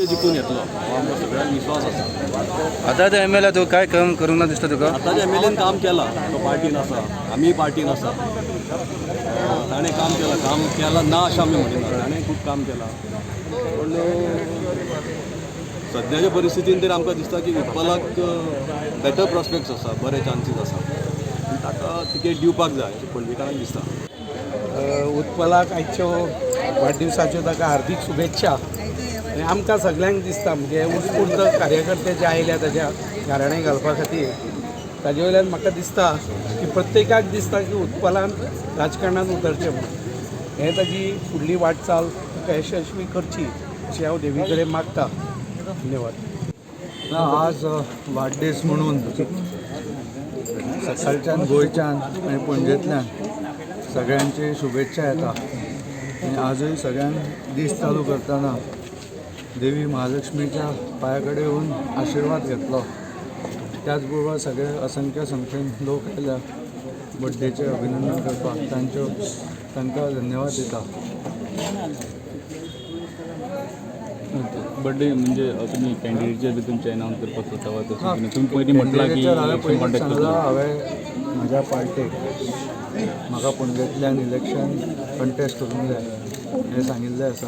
जिखून येतलो हो आमकां सगळ्यांक विश्वास आसा. आतां ते एम एल ए तूं काय काम करूंक ना दिसता तुका? आतांच्या एम एल एन काम केलां, तो पार्टीन आसा, आमीय पार्टीन आसा. ताणें काम केलां, काम केलां ना अशें आमी म्हणिना, ताणें खूब काम केलां. पूण सद्याच्या परिस्थितीन तरी आमकां दिसता की उत्पलाक बेटर प्रोस्पेक्ट्स आसा, बरे चान्सीस आसा, ताका तिकेट दिवपाक जाय अशें पणजेकारांक दिसता. उत्पलाक आयच्यो वाडदिवसाच्यो ताका हार्दीक शुभेच्छा. आनी आमकां सगल्यांक दिसता म्हणजे उत्स्फूर्त कार्यकर्ते जे आयल्या ताज्या गाराणें घालपा खातीर, ताजे वयल्यान म्हाका दिसता की प्रत्येकाक दिसता की उत्पलान राजकारणांत उतरचें म्हणून. हें ताजी फुडली वाटचाल ताका यशस्वी करची अशें हांव देवी कडेन मागता. धन्यवाद. ना, आज वाडदीस म्हणून सकाळच्यान गोंयच्यान आनी पणजेंतल्यान सगळ्यांची शुभेच्छा येता आनी आजूय सगळ्यांक दीस चालू करतना देवी महालक्ष्मीच्या पांया कडेन येवन आशिर्वाद घेतलो. त्याच बरोबर सगळे असंख्य संख्येन लोक आयल्या बड्डेचें अभिनंदन करपाक, तांच्यो तांकां धन्यवाद दिता. बड्डे म्हणजे तुमी कॅन्डिडेटचे बी तुमचे अनाउन्स करपाक सोदता वा तशें कितें? तुमी पयलीं म्हटलां की कॅन्डिडेटचेर हांवें इलेक्शन पयलींच कॉन्टेक्ट सांगलां, करतले. हांवें म्हज्या पार्टेक म्हाका पणजेंतल्यान इलेक्शन कंटेस्ट करूंक जाय हें सांगिल्लें आसा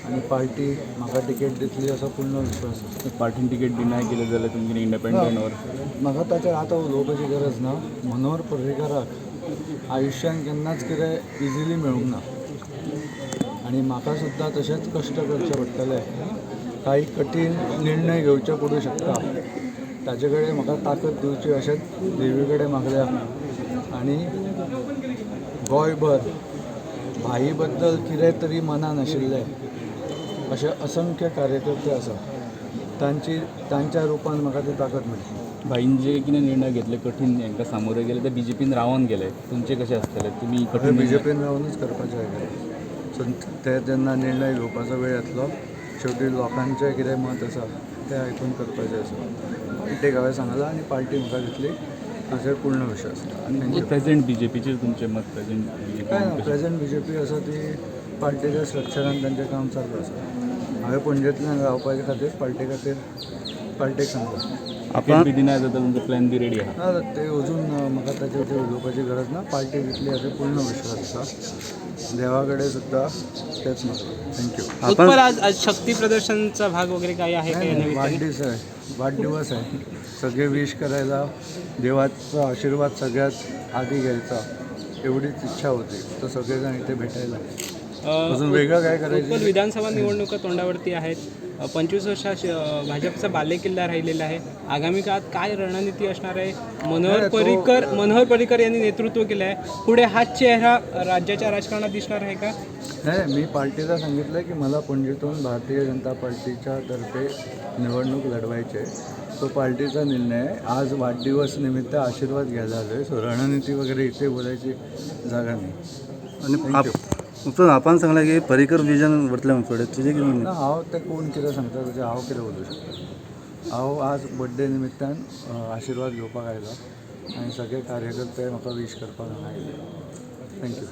आनी पार्टी म्हाका तिकेट दितली असो पूर्ण विश्वास आसा. पार्टीन तिकेट डिनाय केलें जाल्यार तुमी कितें इंडिपेंडंट ओर म्हाका ताचेर आतां उलोवपाची गरज ना. मनोहर पर्रीकाराक आयुश्यान केन्नाच कितें इजिली मेळूंक ना आनी म्हाका सुद्दां तशेंच कश्ट करचे पडटले, काही कठीण निर्णय घेवचे पडूं शकता. ताजे कडेन म्हाका ताकद दिवची अशेंच देवी कडेन मागल्या. आनी गोंयभर भाई बद्दल कितें तरी मनान आशिल्लें अशे असंख्य कार्यकर्ते आसा, तांची तांच्या रुपान म्हाका ती ताकद मेळटली. भाईन जे कितें निर्णय घेतले कठीण हांकां सामोरे गेले ते बीजेपीन रावन गेले, तुमचे कशें आसतले? तुमी कठीण बी जे पीन रावनूच करपाचें आहे. सो ते जेन्ना निर्णय घेवपाचो वेळ येतलो, शेवटी लोकांचें कितें मत आसा तें आयकून करपाचें आसा. पार्टेक हांवें सांगलां आनी पार्टी म्हाका दितली हाचेर पूर्ण विश्वास. Thank you. Present बीजेपीचेर तुमचें मत? प्रेझेंट काय ना, BJP present B J P आसा ती पार्टीच्या स्ट्रक्चरान तांचें काम चालू आसा. हांवें पणजेंतल्यान रावपाचे खातीर पार्टी खातीर पार्टेक सांगलां. तिकेट बी डिनाय जाता तुमचो प्लॅन बी रेडी आहा? ना, ते अजून म्हाका ताचे वयर उलोवपाची गरज ना. पार्टी दितली हाचेर पूर्ण विश्वास आसा. देवा कडेन सुद्दां तेच मागलां. Thank you. Utpal, आज आज शक्ती प्रदर्शनचा भाग वगैरे काही आहे का या नाही, नाही, निमित्ताने? वाढदिवस आहे, वाढदिवस आहे, सगळे विश करायला, देवाचा आशीर्वाद सगळ्यात आधी घ्यायचा एवढीच इच्छा होती. तर सगळेजण इथे भेटायला, अजून वेगळं काय करायचं? उत्पल, विधानसभा निवडणुका तोंडावरती आहेत. 25 वर्षा भाजपचा बालेकिल्ला राहिलेला आहे. आगामी काळात काय रणनीती असणार आहे? मनोहर नाही, पर्रीकर, मनोहर पर्रीकर यांनी नेतृत्व केलं आहे, पुढे हाच चेहरा राज्याच्या राजकारणात दिसणार आहे का? नाही, मी पार्टीला सांगितलं की मला पणजीतून भारतीय जनता पार्टीच्या तर्फे निवडणूक लढवायची आहे. तो पार्टीचा निर्णय आहे. आज वाढदिवस निमित्त आशीर्वाद घ्यायला आलो आहे. सो रणनीती वगैरे इथे बोलायची जागा नाही. आनी उत्पल, आपण सांगलां की पर्रीकर विजन वतलें म्हणून फुडें, तुजें कितें म्हणणें? ना, हांव ते कोण कितें सांगता ताचेर हांव कितें उलोवं शकता? हांव आज बड्डे निमित्तान आशिर्वाद घेवपाक आयला आनी सगळे कार्यकर्ते म्हाका वीश करपाक हांगा आयले. Thank you.